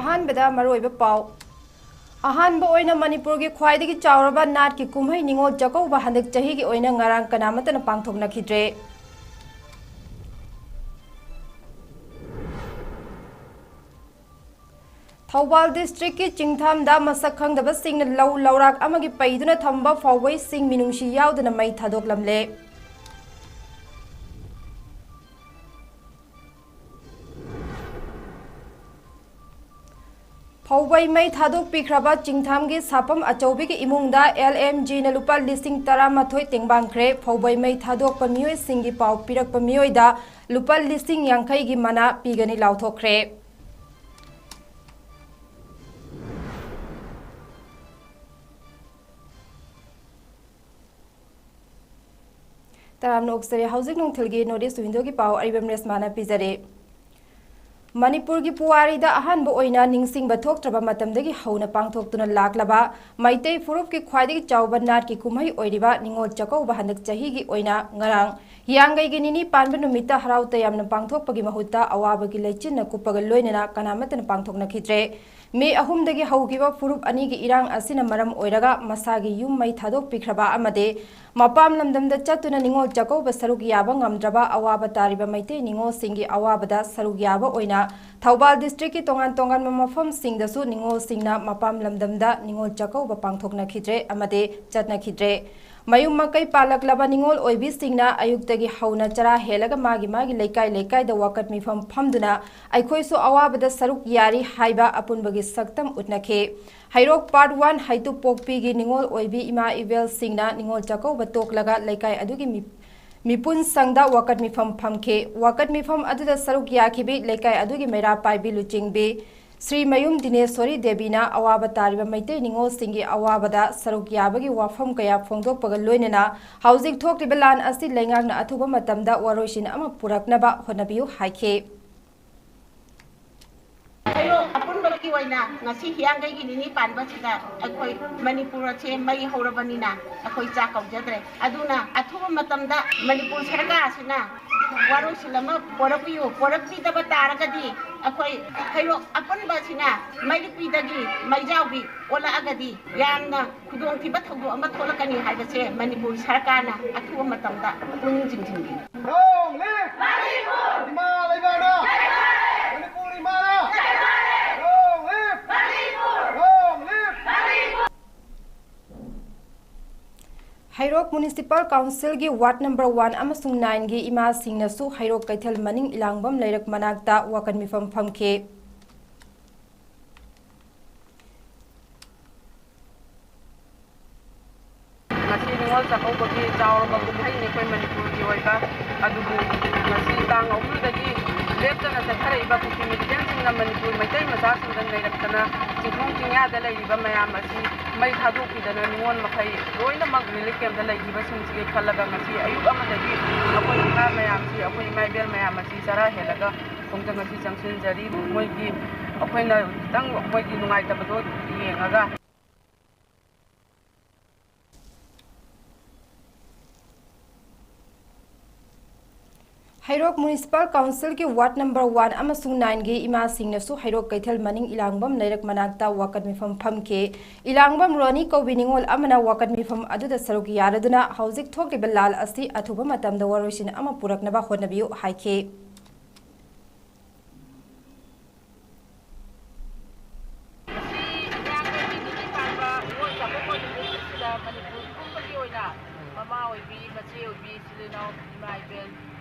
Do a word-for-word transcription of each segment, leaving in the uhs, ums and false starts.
ꯑꯍꯥꯟꯕꯗ ꯃꯔꯨꯑꯣꯏꯕ ꯄꯥꯎ꯫ ꯑꯍꯥꯟꯕ ꯑꯣꯏꯅ ꯃꯅꯤꯄꯨꯔꯒꯤ ꯈ꯭ꯋꯥꯏꯗꯒꯤ ꯆꯥꯎꯔꯕ ꯅꯥꯠꯀꯤ ꯀꯨꯝꯍꯩ ꯅꯤꯉꯣꯜ ꯆꯥꯛꯀꯧꯕ ꯍꯟꯗꯛ ꯆꯍꯤꯒꯤ ꯑꯣꯏꯅ ꯉꯔꯥꯡ ꯀꯅꯥꯃꯠꯇꯅ ꯄꯥꯡꯊꯣꯛꯅꯈꯤꯗ꯭ꯔꯦ꯫ ꯊꯧꯕꯥꯜ district ꯀꯤ ꯆꯤꯡꯊꯥꯝꯗ ꯃꯁꯛ ꯈꯪꯗꯕꯁꯤꯡꯅ ꯂꯧ ꯂꯧꯔꯥꯛ ꯑꯃꯒꯤ ꯄꯩꯗꯨꯅ ꯊꯝꯕ ꯐꯥꯎꯕꯩꯁꯤꯡ ꯃꯤꯅꯨꯡꯁꯤ ꯌꯥꯎꯗꯅ ꯃꯩ ꯊꯥꯗꯣꯛꯂꯝꯂꯦ꯫ ꯐꯧꯕꯩ ꯃꯩ ꯊꯥꯗꯣꯛꯄꯤꯈ꯭ꯔꯕ ꯆꯤꯡꯊꯥꯝꯒꯤ ꯁꯥꯐꯝ ꯑꯆꯧꯕꯤꯒꯤ ꯏꯃꯨꯡꯗ L M G ꯅ ꯂꯨꯄꯥ ꯂꯤꯁꯤꯡ ꯇꯔꯥꯃꯥꯊꯣꯏ ꯇꯦꯡꯕꯥꯡꯈ꯭ꯔꯦ꯫ ꯐꯧꯕꯩ ꯃꯩ ꯊꯥꯗꯣꯛꯄ ꯃꯤꯑꯣꯏꯁꯤꯡꯒꯤ ꯄꯥꯎ ꯄꯤꯔꯛꯄ ꯃꯤꯑꯣꯏꯗ ꯂꯨꯄꯥ ꯂꯤꯁꯤꯡ ꯌꯥꯡꯈꯩꯒꯤ ꯃꯅꯥ ꯄꯤꯒꯅꯤ ꯂꯥꯎꯊꯣꯛꯈ꯭ꯔꯦ꯫ ꯇꯔꯥꯝꯅ ꯑꯣꯛꯆꯔꯤ꯫ ꯍꯧꯖꯤꯛ ꯅꯨꯡꯊꯤꯜꯒꯤ North East Window ꯒꯤ ꯄꯥꯎ ꯑꯔꯤꯕꯝ ꯔꯦꯁꯃꯥꯅ ꯄꯤꯖꯔꯤ꯫ ꯃꯅꯤꯄꯨꯔꯒꯤ ꯄꯨꯋꯥꯔꯤꯗ ꯑꯍꯥꯟꯕ ꯑꯣꯏꯅ ꯅꯤꯡꯁꯤꯡꯕ ꯊꯣꯛꯇ꯭ꯔꯕ ꯃꯇꯝꯗꯒꯤ ꯍꯧꯅ ꯄꯥꯡꯊꯣꯛꯇꯨꯅ ꯂꯥꯛꯂꯕ ꯃꯩꯇꯩ ꯐꯨꯔꯨꯞꯀꯤ ꯈ꯭ꯋꯥꯏꯗꯒꯤ ꯆꯥꯎꯕ ꯅꯥꯠꯀꯤ ꯀꯨꯝꯍꯩ ꯑꯣꯏꯔꯤꯕ ꯅꯤꯉꯣꯜ ꯆꯥꯛꯀꯧꯕ ꯍꯟꯗꯛ ꯆꯍꯤꯒꯤ ꯑꯣꯏꯅ ꯉꯔꯥꯡ ꯍꯤꯌꯥꯡꯒꯩꯒꯤ ꯅꯤꯅꯤ ꯄꯥꯟꯕ ꯅꯨꯃꯤꯠꯇ ꯍꯔꯥꯎ ꯇꯌꯥꯝꯅ ꯄꯥꯡꯊꯣꯛꯄꯒꯤ ꯃꯍꯨꯠꯇ ꯑꯋꯥꯕꯒꯤ ꯂꯩꯆꯤꯟꯅ ꯀꯨꯞꯄꯒ ꯂꯣꯏꯅꯅ ꯀꯅꯥꯃꯠꯇꯅ ꯄꯥꯡꯊꯣꯛꯅꯈꯤꯗ꯭ꯔꯦ꯫ ꯃꯦ ꯑꯍꯨꯝꯗꯒꯤ ꯍꯧꯈꯤꯕ ꯐꯨꯔꯨꯞ ꯑꯅꯤꯒꯤ ꯏꯔꯥꯡ ꯑꯁꯤꯅ ꯃꯔꯝ ꯑꯣꯏꯔꯒ ꯃꯁꯥꯒꯤ ꯌꯨꯝ ꯃꯩ ꯊꯥꯗꯣꯛꯄꯤꯈ꯭ꯔꯕ ꯑꯃꯗꯤ ꯃꯄꯥꯝ ꯂꯝꯗꯝꯗ ꯆꯠꯇꯨꯅ ꯅꯤꯉꯣꯜ ꯆꯥꯛꯀꯧꯕ ꯁꯔꯨꯛ ꯌꯥꯕ ꯉꯝꯗ꯭ꯔꯕ ꯑꯋꯥꯕ ꯇꯥꯔꯤꯕ ꯃꯩꯇꯩ ꯅꯤꯉꯣꯜꯁꯤꯡꯒꯤ ꯑꯋꯥꯕꯗ ꯁꯔꯨꯛ ꯌꯥꯕ ꯑꯣꯏꯅ ꯊꯧꯕꯥꯜ district ꯀꯤ ꯇꯣꯉꯥꯟ ꯇꯣꯉꯥꯟꯕ ꯃꯐꯝꯁꯤꯡꯗꯁꯨ ꯅꯤꯉꯣꯜꯁꯤꯡꯅ ꯃꯄꯥꯝ ꯂꯝꯗꯝꯗ ꯅꯤꯉꯣꯜ ꯆꯥꯛꯀꯧꯕ ꯄꯥꯡꯊꯣꯛꯅꯈꯤꯗ꯭ꯔꯦ ꯑꯃꯗꯤ ꯆꯠꯅꯈꯤꯗ꯭ꯔꯦ꯫ ꯃꯌꯨꯝ ꯃꯀꯩ ꯄꯥꯜꯂꯛꯂꯕ ꯅꯤꯉꯣꯜ ꯑꯣꯏꯕꯤꯁꯤꯡꯅ ꯑꯌꯨꯛꯇꯒꯤ ꯍꯧꯅ ꯆꯔꯥ ꯍꯦꯜꯂꯒ ꯃꯥꯒꯤ ꯃꯥꯒꯤ ꯂꯩꯀꯥꯏ ꯂꯩꯀꯥꯏꯗ ꯋꯥꯀꯠ ꯃꯤꯐꯝ ꯐꯝꯗꯨꯅ ꯑꯩꯈꯣꯏꯁꯨ ꯑꯋꯥꯕꯗ ꯁꯔꯨꯛ ꯌꯥꯔꯤ ꯍꯥꯏꯕ ꯑꯄꯨꯟꯕꯒꯤ ꯁꯛꯇꯝ ꯎꯠꯅꯈꯤ꯫ ꯍꯩꯔꯣꯛ Part One ꯍꯩꯇꯨꯞꯄꯣꯛꯄꯤꯒꯤ ꯅꯤꯉꯣꯜ ꯑꯣꯏꯕꯤ ꯏꯃꯥ ꯏꯕꯦꯜꯁꯤꯡꯅ ꯅꯤꯉꯣꯜ ꯆꯥꯛꯀꯧꯕ ꯇꯣꯛꯂꯒ ꯂꯩꯀꯥꯏ ꯑꯗꯨꯒꯤ ꯃꯤ-, ꯃꯤꯄꯨꯟ ꯁꯪꯗ ꯋꯥꯀꯠ ꯃꯤꯐꯝ ꯐꯝꯈꯤ꯫ ꯋꯥꯀꯠ ꯃꯤꯐꯝ ꯑꯗꯨꯗ ꯁꯔꯨꯛ ꯌꯥꯈꯤꯕꯤ ꯂꯩꯀꯥꯏ ꯑꯗꯨꯒꯤ ꯃꯩꯔꯥ ꯄꯥꯏꯕꯤ ꯂꯨꯆꯤꯡꯕꯤ ꯁ꯭ꯔꯤ ꯃꯌꯨꯝ ꯗꯤꯅꯦꯁꯣꯔꯤ ꯗꯦꯕꯤꯅ ꯑꯋꯥꯕ ꯇꯥꯔꯤꯕ ꯃꯩꯇꯩ ꯅꯤꯉꯣꯜꯁꯤꯡꯒꯤ ꯑꯋꯥꯕꯗ ꯁꯔꯨꯛ ꯌꯥꯕꯒꯤ ꯋꯥꯐꯝ ꯀꯌꯥ ꯐꯣꯡꯗꯣꯛꯄꯒ ꯂꯣꯏꯅꯅ ꯍꯧꯖꯤꯛ ꯊꯣꯛꯂꯤꯕ ꯂꯥꯟ ꯑꯁꯤ ꯂꯩꯉꯥꯛꯅ ꯑꯊꯨꯕ ꯃꯇꯝꯗ ꯋꯥꯔꯣꯏꯁꯤꯟ ꯑꯃ ꯄꯨꯔꯛꯅꯕ ꯍꯣꯠꯅꯕꯤꯌꯨ ꯍꯥꯏꯈꯤ꯫ ꯍꯩꯔꯣꯛ ꯑꯄꯨꯟꯕꯒꯤ ꯑꯣꯏꯅ ꯉꯁꯤ ꯍꯤꯌꯥꯡꯒꯩꯒꯤ ꯅꯤꯅꯤ ꯄꯥꯟꯕꯁꯤꯗ ꯑꯩꯈꯣꯏ ꯃꯅꯤꯄꯨꯔ ꯑꯁꯦ ꯃꯩ ꯍꯧꯔꯕꯅꯤꯅ ꯑꯩꯈꯣꯏ ꯆꯥꯛ ꯀꯧꯖꯗ꯭ꯔꯦ꯫ ꯑꯗꯨꯅ ꯑꯊꯨꯕ ꯃꯇꯝꯗ ꯃꯅꯤꯄꯨꯔ ꯁꯔꯀꯥꯔ ꯑꯁꯤꯅ ꯋꯥꯔꯣꯏꯁꯤꯟ ꯑꯃ ꯄꯣꯔꯛꯄꯤꯌꯨ꯫ ꯄꯣꯔꯛꯄꯤꯗꯕ ꯇꯥꯔꯒꯗꯤ ꯑꯩꯈꯣꯏ ꯍꯩꯔꯣꯛ ꯑꯄꯨꯟꯕꯁꯤꯅ ꯃꯩꯔꯨꯛꯄꯤꯗꯒꯤ ꯃꯩꯖꯥꯎꯕꯤ ꯑꯣꯜꯂꯛꯑꯒꯗꯤ ꯌꯥꯝꯅ ꯈꯨꯗꯣꯡꯊꯤꯕ ꯊꯧꯗꯣꯛ ꯑꯃ ꯊꯣꯛꯂꯛꯀꯅꯤ ꯍꯥꯏꯕꯁꯦ ꯃꯅꯤꯄꯨꯔ ꯁꯔꯀꯥꯔꯅ ꯑꯊꯨꯕ ꯃꯇꯝꯗ ꯄꯨꯛꯅꯤꯡ ꯆꯤꯡꯁꯤꯟꯕꯤꯌꯨ꯫ Long live! ꯏꯃꯥ ꯂꯩꯕꯥꯛꯅ! ꯃꯅꯤꯄꯨꯔ ꯏꯃꯥꯅ! Long live! Long live! ꯍꯩꯔꯣꯛ ꯃ꯭ꯌꯨꯅꯤꯁꯤꯄꯥꯜ ꯀꯥꯎꯟꯁꯤꯜꯒꯤ ꯋꯥꯔꯗ ꯅꯝꯕꯔ ꯋꯥꯟ ꯑꯃꯁꯨꯡ ꯅꯥꯏꯟꯒꯤ ꯏꯃꯥꯁꯤꯡꯅꯁꯨ ꯍꯩꯔꯣꯛ ꯀꯩꯊꯦꯜ ꯃꯅꯤꯡ ꯏꯂꯥꯡꯕꯝ ꯂꯩꯔꯛ ꯃꯅꯥꯛꯇ ꯋꯥꯀꯠ ꯃꯤꯐꯝ ꯐꯝꯈꯤ꯫ ꯉꯁꯤ ꯅꯤꯉꯣꯜ ꯆꯥꯛꯀꯧꯕꯒꯤ ꯆꯥꯎꯔꯕ ꯀꯨꯝꯍꯩꯅꯤ ꯑꯩꯈꯣꯏ ꯃꯅꯤꯄꯨꯔꯒꯤ ꯑꯣꯏꯕ꯫ ꯑꯗꯨꯕꯨ ꯉꯁꯤ ꯇꯥꯡ ꯑꯍꯨꯝꯗꯒꯤ ꯂꯦꯞꯇꯅ ꯆꯠꯊꯔꯛꯏꯕ ꯀꯨꯀꯤ ꯃꯤꯂꯤꯇꯦꯟꯁꯤꯡꯅ ꯃꯅꯤꯄꯨꯔ ꯃꯩꯇꯩ ꯃꯆꯥꯁꯤꯡꯗ ꯅꯩꯔꯛꯇꯅ ꯆꯤꯡꯈꯣꯡ ꯆꯤꯡꯌꯥꯗ ꯂꯩꯔꯤꯕ ꯃꯌꯥꯝ ꯑꯁꯤ ꯃꯩ ꯊꯥꯗꯣꯛꯈꯤꯗꯅ ꯅꯤꯉꯣꯜ ꯃꯈꯩ ꯂꯣꯏꯅꯃꯛ ꯔꯤꯂꯤꯐ ꯀꯦꯝꯞꯇ ꯂꯩꯈꯤꯕꯁꯤꯡꯁꯤꯒꯤ ꯈꯜꯂꯒ ꯉꯁꯤ ꯑꯌꯨꯛ ꯑꯃꯗꯒꯤ ꯑꯩꯈꯣꯏ ꯏꯃꯥ ꯃꯌꯥꯝꯁꯤ, ꯑꯩꯈꯣꯏ ꯏꯃꯥ ꯏꯕꯦꯜ ꯃꯌꯥꯝ ꯑꯁꯤ ꯆꯔꯥ ꯍꯦꯜꯂꯒ ꯈꯣꯡꯖꯪ ꯑꯁꯤ ꯆꯪꯁꯤꯟꯖꯔꯤ꯫ ꯃꯣꯏꯒꯤ, ꯑꯩꯈꯣꯏꯅ ꯈꯤꯇꯪ ꯃꯣꯏꯒꯤ ꯅꯨꯡꯉꯥꯏꯇꯕꯗꯣ ꯌꯦꯡꯉꯒ꯫ ꯍꯩꯔꯣꯛ ꯃ꯭ꯌꯨꯅꯤꯁꯤꯄꯥꯜ ꯀꯥꯎꯟꯁꯤꯜꯒꯤ ꯋꯥꯔꯗ ꯅꯝꯕꯔ ꯋꯥꯟ ꯑꯃꯁꯨꯡ ꯅꯥꯏꯟꯒꯤ ꯏꯃꯥꯁꯤꯡꯅꯁꯨ ꯍꯩꯔꯣꯛ ꯀꯩꯊꯦꯜ ꯃꯅꯤꯡ ꯏꯂꯥꯡꯕꯝ ꯂꯩꯔꯛ ꯃꯅꯥꯛꯇ ꯋꯥꯀꯠ ꯃꯤꯐꯝ ꯐꯝꯈꯤ꯫ ꯏꯂꯥꯡꯕꯝ ꯔꯣꯅꯤ ꯀꯧꯕꯤ ꯅꯤꯉꯣꯜ ꯑꯃꯅ ꯋꯥꯀꯠ ꯃꯤꯐꯝ ꯑꯗꯨꯗ ꯁꯔꯨꯛ ꯌꯥꯔꯗꯨꯅ ꯍꯧꯖꯤꯛ ꯊꯣꯛꯂꯤꯕ ꯂꯥꯜ ꯑꯁꯤ ꯑꯊꯨꯕ ꯃꯇꯝꯗ ꯋꯥꯔꯣꯏꯁꯤꯟ ꯑꯃ ꯄꯨꯔꯛꯅꯕ ꯍꯣꯠꯅꯕꯤꯌꯨ ꯍꯥꯏꯈꯤ꯫ ꯉꯁꯤ ꯏꯔꯥꯡ ꯅꯨꯃꯤꯠ ꯅꯤꯅꯤ ꯄꯥꯟꯕ ꯅꯤꯉꯣꯜ ꯆꯥꯛꯀꯧꯕ ꯅꯨꯃꯤꯠ ꯑꯁꯤꯗ ꯃꯅꯤꯄꯨꯔ ꯄꯨꯝꯕꯒꯤ ꯑꯣꯏꯅ ꯃꯃꯥ ꯑꯣꯏꯕꯤ, ꯃꯆꯦ ꯑꯣꯏꯕꯤ, ꯏꯆꯤꯜ ꯏꯅꯥꯎ, ꯏꯃꯥ ꯏꯕꯦꯜ,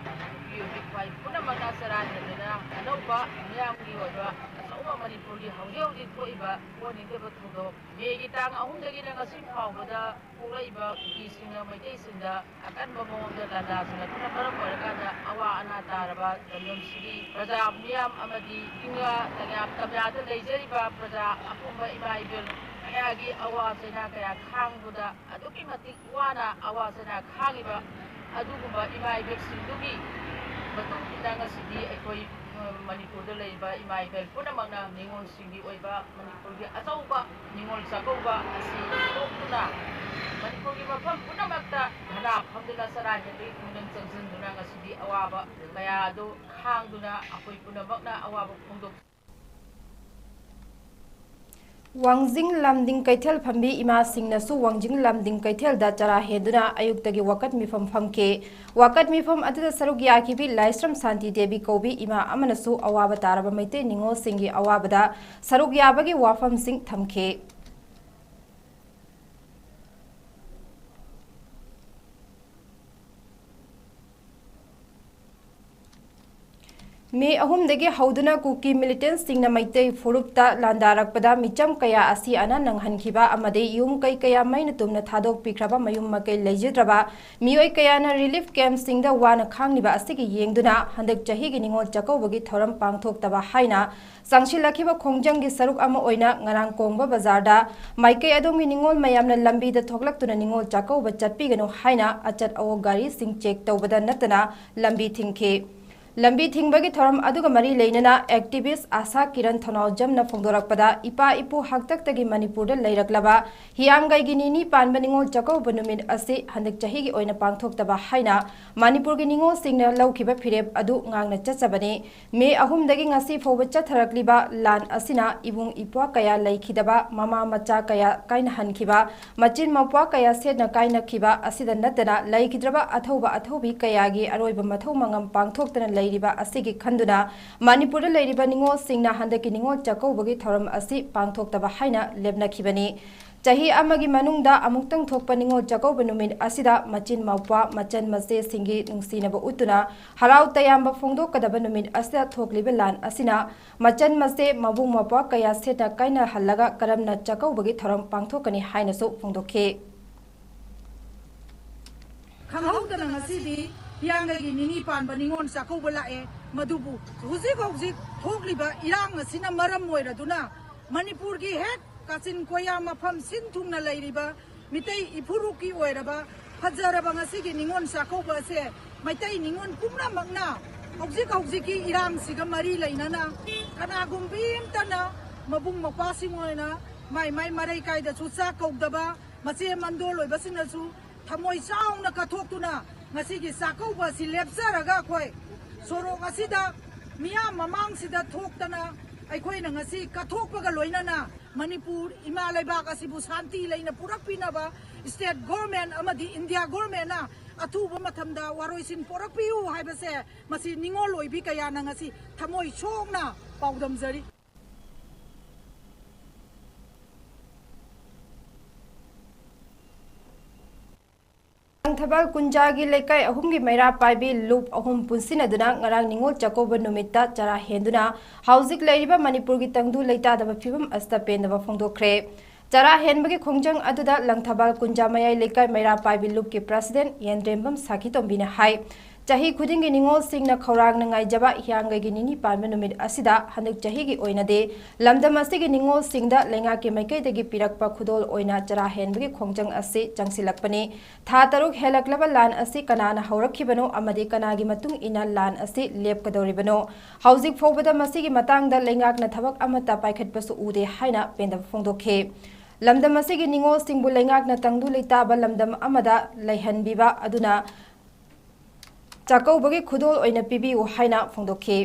ꯅꯨꯄꯤ ꯑꯣꯏꯕꯤ, ꯈ꯭ꯋꯥꯏ ꯄꯨꯝꯅꯃꯛꯅ ꯆꯔꯥ ꯍꯦꯟꯗꯨꯅ ꯑꯅꯧꯕ ꯃꯤꯌꯥꯝꯒꯤ ꯑꯣꯏꯕ ꯑꯆꯧꯕ ꯃꯅꯤꯄꯨꯔꯒꯤ ꯍꯧꯖꯤꯛ ꯍꯧꯖꯤꯛ ꯊꯣꯛꯏꯕ ꯑꯣꯟꯅꯤꯡꯗꯕ ꯊꯧꯗꯣꯛ ꯃꯦꯒꯤ ꯇꯥꯡ ꯑꯍꯨꯝꯗꯒꯤꯅ ꯉꯁꯤ ꯐꯥꯎꯕꯗ ꯄꯣꯛꯂꯛꯏꯕ ꯀꯨꯀꯤꯁꯤꯡꯅ ꯃꯩꯇꯩꯁꯤꯡꯗ ꯑꯀꯟꯕ ꯃꯑꯣꯡꯗ ꯂꯥꯟꯗꯥꯁꯤꯜꯂꯛꯄꯅ ꯃꯔꯝ ꯑꯣꯏꯔꯀꯥꯟꯗ ꯑꯋꯥ ꯑꯅꯥ ꯇꯥꯔꯕ ꯂꯝꯗꯝꯁꯤꯒꯤ ꯄ꯭ꯔꯖꯥ ꯃꯤꯌꯥꯝ ꯑꯃꯗꯤ ꯏꯪꯉꯥ ꯇꯝꯌꯥ-, ꯇꯝꯌꯥꯗ ꯂꯩꯖꯔꯤꯕ ꯄ꯭ꯔꯖꯥ ꯑꯄꯨꯝꯕ ꯏꯃꯥ ꯏꯕꯦꯜ ꯀꯌꯥꯒꯤ ꯑꯋꯥ ꯆꯩꯅꯥ ꯀꯌꯥ ꯈꯥꯡꯕꯗ ꯑꯗꯨꯛꯀꯤ ꯃꯇꯤꯛ ꯋꯥꯅ ꯑꯋꯥ ꯆꯩꯅꯥ ꯈꯥꯡꯉꯤꯕ ꯑꯗꯨꯒꯨꯝꯕ ꯏꯃꯥ ꯏꯕꯦꯜꯁꯤꯡꯗꯨꯒꯤ ꯃꯇꯨꯡ ꯏꯟꯅ ꯉꯁꯤꯗꯤ ꯑꯩꯈꯣꯏ, ꯎꯝ, ꯃꯅꯤꯄꯨꯔꯗ ꯂꯩꯔꯤꯕ ꯏꯃꯥ ꯏꯕꯦꯜ ꯄꯨꯝꯅꯃꯛꯅ ꯅꯤꯉꯣꯜꯁꯤꯡꯒꯤ ꯑꯣꯏꯕ ꯃꯅꯤꯄꯨꯔꯒꯤ ꯑꯆꯧꯕ ꯅꯤꯉꯣꯜ ꯆꯥꯛꯀꯧꯕ ꯑꯁꯤ ꯊꯣꯛꯇꯨꯅ ꯃꯅꯤꯄꯨꯔꯒꯤ ꯃꯐꯝ ꯄꯨꯝꯅꯃꯛꯇ ꯙꯔꯅꯥ ꯐꯝꯗꯨꯅ ꯆꯔꯥ ꯍꯦꯟꯕꯒꯤ ꯈꯣꯡꯖꯪ ꯆꯪꯁꯤꯟꯗꯨꯅ ꯉꯁꯤꯗꯤ ꯑꯋꯥꯕ ꯀꯌꯥ ꯑꯗꯨ ꯈꯥꯡꯗꯨꯅ ꯑꯩꯈꯣꯏ ꯄꯨꯝꯅꯃꯛꯅ ꯑꯋꯥꯕ ꯐꯣꯡꯗꯣꯛ ꯋꯥꯡꯖꯤꯡ ꯂꯝꯗꯤꯡ ꯀꯩꯊꯦꯜ ꯐꯝꯕꯤ ꯏꯃꯥꯁꯤꯡꯅꯁꯨ ꯋꯥꯡꯖꯤꯡ ꯂꯝꯗꯤꯡ ꯀꯩꯊꯦꯜꯗ ꯆꯔꯥ ꯍꯦꯟꯗꯨꯅ ꯑꯌꯨꯛꯇꯒꯤ ꯋꯥꯀꯠ ꯃꯤꯐꯝ ꯐꯝꯈꯤ꯫ ꯋꯥꯀꯠ ꯃꯤꯐꯝ ꯑꯗꯨꯗ ꯁꯔꯨꯛ ꯌꯥꯈꯤꯕꯤ ꯂꯥꯏꯁ꯭ꯔꯝ ꯁꯥꯟꯇꯤ ꯗꯦꯕꯤ ꯀꯧꯕꯤ ꯏꯃꯥ ꯑꯃꯅꯁꯨ ꯑꯋꯥꯕ ꯇꯥꯔꯕ ꯃꯩꯇꯩ ꯅꯤꯉꯣꯜꯁꯤꯡꯒꯤ ꯑꯋꯥꯕꯗ ꯁꯔꯨꯛ ꯌꯥꯕꯒꯤ ꯋꯥꯐꯝꯁꯤꯡ ꯊꯝꯈꯤ꯫ ꯃꯦ ꯑꯍꯨꯝꯗꯒꯤ ꯍꯧꯗꯨꯅ ꯀꯨꯀꯤ ꯃꯤꯂꯤꯇꯦꯟꯠꯁꯤꯡꯅ ꯃꯩꯇꯩ ꯐꯨꯔꯨꯞꯇ ꯂꯥꯟꯗꯥꯔꯛꯄꯗ ꯃꯤꯆꯝ ꯀꯌꯥ ꯑꯁꯤ ꯑꯅꯥ ꯅꯪꯍꯟꯈꯤꯕ ꯑꯃꯗꯤ ꯌꯨꯝ ꯀꯩ ꯀꯌꯥ ꯃꯩꯅ ꯇꯨꯝꯅ ꯊꯥꯗꯣꯛꯄꯤꯈ꯭ꯔꯕ ꯃꯌꯨꯝ ꯃꯀꯩ ꯂꯩꯖꯗ꯭ꯔꯕ ꯃꯤꯑꯣꯏ ꯀꯌꯥꯅ ꯔꯤꯂꯤꯐ ꯀꯦꯝꯞꯁꯤꯡꯗ ꯋꯥꯅ ꯈꯥꯡꯂꯤꯕ ꯑꯁꯤꯒꯤ ꯌꯦꯡꯗꯨꯅ ꯍꯟꯗꯛ ꯆꯍꯤꯒꯤ ꯅꯤꯉꯣꯜ ꯆꯥꯛꯀꯧꯕꯒꯤ ꯊꯧꯔꯝ ꯄꯥꯡꯊꯣꯛꯇꯕ ꯍꯥꯏꯅ ꯆꯪꯁꯤꯜꯂꯛꯈꯤꯕ ꯈꯣꯡꯖꯪꯒꯤ ꯁꯔꯨꯛ ꯑꯃ ꯑꯣꯏꯅ ꯉꯔꯥꯡ ꯀꯣꯡꯕ ꯕꯖꯥꯔꯗ ꯃꯥꯏꯀꯩ ꯑꯗꯣꯝꯒꯤ ꯅꯤꯉꯣꯜ ꯃꯌꯥꯝꯅ ꯂꯝꯕꯤꯗ ꯊꯣꯛꯂꯛꯇꯨꯅ ꯅꯤꯉꯣꯜ ꯆꯥꯛꯀꯧꯕ ꯆꯠꯄꯤꯒꯅꯨ ꯍꯥꯏꯅ ꯑꯆꯠ ꯑꯋꯣꯛ ꯒꯥꯔꯤꯁꯤꯡ ꯆꯦꯛ ꯇꯧꯕꯗ ꯅꯠꯇꯅ ꯂꯝꯕꯤ ꯊꯤꯡꯈꯤ꯫ ꯂꯝꯕꯤ ꯊꯤꯡꯕꯒꯤ ꯊꯧꯔꯝ ꯑꯗꯨꯒ ꯃꯔꯤ ꯂꯩꯅꯅ ꯑꯦꯛꯇꯤꯚꯤꯁ꯭ꯠ ꯑꯥꯁꯥ ꯀꯤꯔꯟ ꯊꯧꯅꯥꯎꯖꯝꯅ ꯐꯣꯡꯗꯣꯔꯛꯄꯗ, ꯏꯄꯥ ꯏꯄꯨ ꯍꯥꯛꯇꯛꯇꯒꯤ ꯃꯅꯤꯄꯨꯔꯗ ꯂꯩꯔꯛꯂꯕ ꯍꯤꯌꯥꯡꯒꯩꯒꯤ ꯅꯤꯅꯤ ꯄꯥꯟꯕ ꯅꯤꯉꯣꯜ ꯆꯥꯛꯀꯧꯕ ꯅꯨꯃꯤꯠ ꯑꯁꯤ ꯍꯟꯗꯛ ꯆꯍꯤꯒꯤ ꯑꯣꯏꯅ ꯄꯥꯡꯊꯣꯛꯇꯕ ꯍꯥꯏꯅ ꯃꯅꯤꯄꯨꯔꯒꯤ ꯅꯤꯉꯣꯜꯁꯤꯡꯅ ꯂꯧꯈꯤꯕ ꯐꯤꯔꯦꯞ ꯑꯗꯨ ꯉꯥꯛꯅ ꯆꯠꯆꯕꯅꯤ꯫ ꯃꯦ ꯑꯍꯨꯝꯗꯒꯤ ꯉꯁꯤ ꯐꯥꯎꯕ ꯆꯠꯊꯔꯛꯂꯤꯕ ꯂꯥꯟ ꯑꯁꯤꯅ ꯏꯕꯨꯡ ꯏꯄ꯭ꯋꯥ ꯀꯌꯥ ꯂꯩꯈꯤꯗꯕ, ꯃꯃꯥ ꯃꯆꯥ ꯀꯌꯥ ꯀꯥꯏꯅꯍꯟꯈꯤꯕ, ꯃꯆꯤꯟ ꯃꯧꯄ꯭ꯋꯥ ꯀꯌꯥ ꯁꯦꯠꯅ ꯀꯥꯏꯅꯈꯤꯕ ꯑꯁꯤꯗ ꯅꯠꯇꯅ ꯂꯩꯈꯤꯗ꯭ꯔꯕ ꯑꯊꯧꯕ ꯑꯊꯧꯕꯤ ꯀꯌꯥꯒꯤ ꯑꯔꯣꯏꯕ ꯃꯊꯧ ꯃꯉꯝ ꯄꯥꯡꯊꯣꯛꯇꯅ ꯂꯩꯔꯤꯕ ꯑꯁꯤꯒꯤ ꯈꯟꯗꯨꯅ ꯃꯅꯤꯄꯨꯔꯗ ꯂꯩꯔꯤꯕ ꯅꯤꯉꯣꯜꯁꯤꯡꯅ ꯍꯟꯗꯛꯀꯤ ꯅꯤꯉꯣꯜ ꯆꯥꯛꯀꯧꯕꯒꯤ ꯊꯧꯔꯝ ꯑꯁꯤ ꯄꯥꯡꯊꯣꯛꯇꯕ ꯍꯥꯏꯅ ꯂꯦꯞꯅꯈꯤꯕꯅꯤ꯫ ꯆꯍꯤ ꯑꯃꯒꯤ ꯃꯅꯨꯡꯗ ꯑꯃꯨꯛꯇꯪ ꯊꯣꯛꯄ ꯅꯤꯉꯣꯜ ꯆꯥꯛꯀꯧꯕ ꯅꯨꯃꯤꯠ ꯑꯁꯤꯗ ꯃꯆꯤꯟ ꯃꯧꯄ꯭ꯋꯥ, ꯃꯆꯟ ꯃꯆꯦꯁꯤꯡꯒꯤ ꯅꯨꯡꯁꯤꯅꯕ ꯎꯠꯇꯨꯅ ꯍꯔꯥꯎ ꯇꯌꯥꯝꯕ ꯐꯣꯡꯗꯣꯛꯀꯗꯕ ꯅꯨꯃꯤꯠ ꯑꯁꯤꯗ ꯊꯣꯛꯂꯤꯕ ꯂꯥꯟ ꯑꯁꯤꯅ ꯃꯆꯟ ꯃꯆꯦ, ꯃꯕꯨꯡ ꯃꯧꯄ꯭ꯋꯥ ꯀꯌꯥ ꯁꯦꯠꯅ ꯀꯥꯏꯅꯍꯜꯂꯒ ꯀꯔꯝꯅ ꯆꯥꯛꯀꯧꯕꯒꯤ ꯊꯧꯔꯝ ꯄꯥꯡꯊꯣꯛꯀꯅꯤ ꯍꯥꯏꯅꯁꯨ ꯐꯣꯡꯗꯣꯛꯈꯤ꯫ ꯈꯪꯍꯧꯗꯅ ꯉꯁꯤꯗꯤ ꯍꯤꯌꯥꯡꯒꯩꯒꯤ ꯅꯤꯅꯤ ꯄꯥꯟꯕ ꯅꯤꯉꯣꯜ ꯆꯥꯛꯀꯧꯕ ꯂꯥꯛꯑꯦ꯫ ꯃꯗꯨꯕꯨ ꯍꯧꯖꯤꯛ ꯍꯧꯖꯤꯛ ꯊꯣꯛꯂꯤꯕ ꯏꯔꯥꯡ ꯑꯁꯤꯅ ꯃꯔꯝ ꯑꯣꯏꯔꯗꯨꯅ ꯃꯅꯤꯄꯨꯔꯒꯤ ꯍꯦꯛ ꯀꯥꯆꯤꯟ ꯀꯣꯌꯥ ꯃꯐꯝ ꯁꯤꯟ ꯊꯨꯡꯅ ꯂꯩꯔꯤꯕ ꯃꯤꯇꯩ ꯏꯐꯨꯔꯨꯞꯀꯤ ꯑꯣꯏꯔꯕ ꯐꯖꯔꯕ ꯉꯁꯤꯒꯤ ꯅꯤꯉꯣꯜ ꯆꯥꯛꯀꯧꯕ ꯑꯁꯦ ꯃꯩꯇꯩ ꯅꯤꯉꯣꯜ ꯄꯨꯝꯅꯃꯛꯅ ꯍꯧꯖꯤꯛ ꯍꯧꯖꯤꯛꯀꯤ ꯏꯔꯥꯡꯁꯤꯒ ꯃꯔꯤ ꯂꯩꯅꯅ ꯀꯅꯥꯒꯨꯝꯕꯤ ꯑꯃꯇꯅ ꯃꯕꯨꯡ ꯃꯧꯄ꯭ꯋꯥꯁꯤꯡ ꯑꯣꯏꯅ ꯃꯥꯏ ꯃꯥꯏ ꯃꯔꯩ ꯀꯥꯏꯗꯁꯨ ꯆꯥꯛ ꯀꯧꯗꯕ, ꯃꯆꯦ ꯃꯟꯗꯣꯜ ꯑꯣꯏꯕꯁꯤꯡꯅꯁꯨ ꯊꯃꯣꯏ ꯆꯥꯎꯅ ꯀꯠꯊꯣꯛꯇꯨꯅ ꯉꯁꯤꯒꯤ ꯆꯥꯛꯀꯧꯕ ꯑꯁꯤ ꯂꯦꯞꯆꯔꯒ ꯑꯩꯈꯣꯏ ꯁꯣꯔꯣꯛ ꯑꯁꯤꯗ ꯃꯤꯌꯥꯝ ꯃꯃꯥꯡꯁꯤꯗ ꯊꯣꯛꯇꯅ ꯑꯩꯈꯣꯏꯅ ꯉꯁꯤ ꯀꯠꯊꯣꯛꯄꯒ ꯂꯣꯏꯅꯅ ꯃꯅꯤꯄꯨꯔ ꯏꯃꯥ ꯂꯩꯕꯥꯛ ꯑꯁꯤꯕꯨ ꯁꯥꯟꯇꯤ ꯂꯩꯅ ꯄꯨꯔꯛꯄꯤꯅꯕ state government ꯑꯃꯗꯤ India governmentꯅ ꯑꯊꯨꯕ ꯃꯇꯝꯗ ꯋꯥꯔꯣꯏꯁꯤꯟ ꯄꯨꯔꯛꯄꯤꯌꯨ ꯍꯥꯏꯕꯁꯦ ꯃꯁꯤ ꯅꯤꯉꯣꯜ ꯑꯣꯏꯕꯤ ꯀꯌꯥꯅ ꯉꯁꯤ ꯊꯃꯣꯏ ꯁꯣꯛꯅ ꯄꯥꯎꯗꯝꯖꯔꯤ꯫ ꯂꯪꯊꯕꯥꯜ ꯀꯨꯟꯖꯥꯒꯤ ꯂꯩꯀꯥꯏ ꯑꯍꯨꯝꯒꯤ ꯃꯩꯔꯥ ꯄꯥꯏꯕꯤ ꯂꯨꯞ ꯑꯍꯨꯝ ꯄꯨꯟꯁꯤꯟꯅꯗꯨꯅ ꯉꯔꯥꯡ ꯅꯤꯉꯣꯜ ꯆꯥꯛꯀꯧꯕ ꯅꯨꯃꯤꯠꯇ ꯆꯔꯥ ꯍꯦꯟꯗꯨꯅ ꯍꯧꯖꯤꯛ ꯂꯩꯔꯤꯕ ꯃꯅꯤꯄꯨꯔꯒꯤ ꯇꯪꯗꯨ ꯂꯩꯇꯥꯗꯕ ꯐꯤꯕꯝ ꯑꯁꯤꯗ ꯄꯦꯟꯗꯕ ꯐꯣꯡꯗꯣꯛꯈ꯭ꯔꯦ꯫ ꯆꯔꯥ ꯍꯦꯟꯕꯒꯤ ꯈꯣꯡꯖꯪ ꯑꯗꯨꯗ ꯂꯪꯊꯕꯥꯜ ꯀꯨꯟꯖꯥ ꯃꯌꯥꯏ ꯂꯩꯀꯥꯏ ꯃꯩꯔꯥ ꯄꯥꯏꯕꯤ ꯂꯨꯞꯀꯤ president ꯌꯦꯟꯗ꯭ꯔꯦꯝꯕꯝ ꯁꯥꯈꯤꯇꯣꯝꯕꯤꯅ ꯍꯥꯏ, ꯆꯍꯤ ꯈꯨꯗꯤꯡꯒꯤ ꯅꯤꯉꯣꯜꯁꯤꯡꯅ ꯈꯧꯔꯥꯡꯅ ꯉꯥꯏꯖꯕ ꯍꯤꯌꯥꯡꯒꯩꯒꯤ ꯅꯤꯅꯤ ꯄꯥꯟꯕ ꯅꯨꯃꯤꯠ ꯑꯁꯤꯗ ꯍꯟꯗꯛ ꯆꯍꯤꯒꯤ ꯑꯣꯏꯅꯗꯤ ꯂꯝꯗꯝ ꯑꯁꯤꯒꯤ ꯅꯤꯉꯣꯜꯁꯤꯡꯗ ꯂꯩꯉꯥꯛꯀꯤ ꯃꯥꯏꯀꯩꯗꯒꯤ ꯄꯤꯔꯛꯄ ꯈꯨꯗꯣꯜ ꯑꯣꯏꯅ ꯆꯔꯥ ꯍꯦꯟꯕꯒꯤ ꯈꯣꯡꯖꯪ ꯑꯁꯤ ꯆꯪꯁꯤꯜꯂꯛꯄꯅꯤ꯫ ꯊꯥ ꯇꯔꯨꯛ ꯍꯦꯜꯂꯛꯂꯕ ꯂꯥꯟ ꯑꯁꯤ ꯀꯅꯥꯅ ꯍꯧꯔꯛꯈꯤꯕꯅꯣ ꯑꯃꯗꯤ ꯀꯅꯥꯒꯤ ꯃꯇꯨꯡ ꯏꯟꯅ ꯂꯥꯟ ꯑꯁꯤ ꯂꯦꯞꯀꯗꯧꯔꯤꯕꯅꯣ? ꯍꯧꯖꯤꯛ ꯐꯥꯎꯕꯗ ꯃꯁꯤꯒꯤ ꯃꯇꯥꯡꯗ ꯂꯩꯉꯥꯛꯅ ꯊꯕꯛ ꯑꯃꯠꯇ ꯄꯥꯏꯈꯠꯄꯁꯨ ꯎꯗꯦ ꯍꯥꯏꯅ ꯄꯦꯟꯗꯕ ꯐꯣꯡꯗꯣꯛꯈꯤ꯫ ꯂꯝꯗꯝ ꯑꯁꯤꯒꯤ ꯅꯤꯉꯣꯜꯁꯤꯡꯕꯨ ꯂꯩꯉꯥꯛꯅ ꯇꯪꯗꯨ ꯂꯩꯇꯥꯕ ꯂꯝꯗꯝ ꯑꯃꯗ ꯂꯩꯍꯟꯕꯤꯕ ꯑꯗꯨꯅ ꯆꯥꯛꯀꯧꯕꯒꯤ ꯈꯨꯗꯣꯜ ꯑꯣꯏꯅ ꯄꯤꯕꯤꯌꯨ ꯍꯥꯏꯅ ꯐꯣꯡꯗꯣꯛꯈꯤ꯫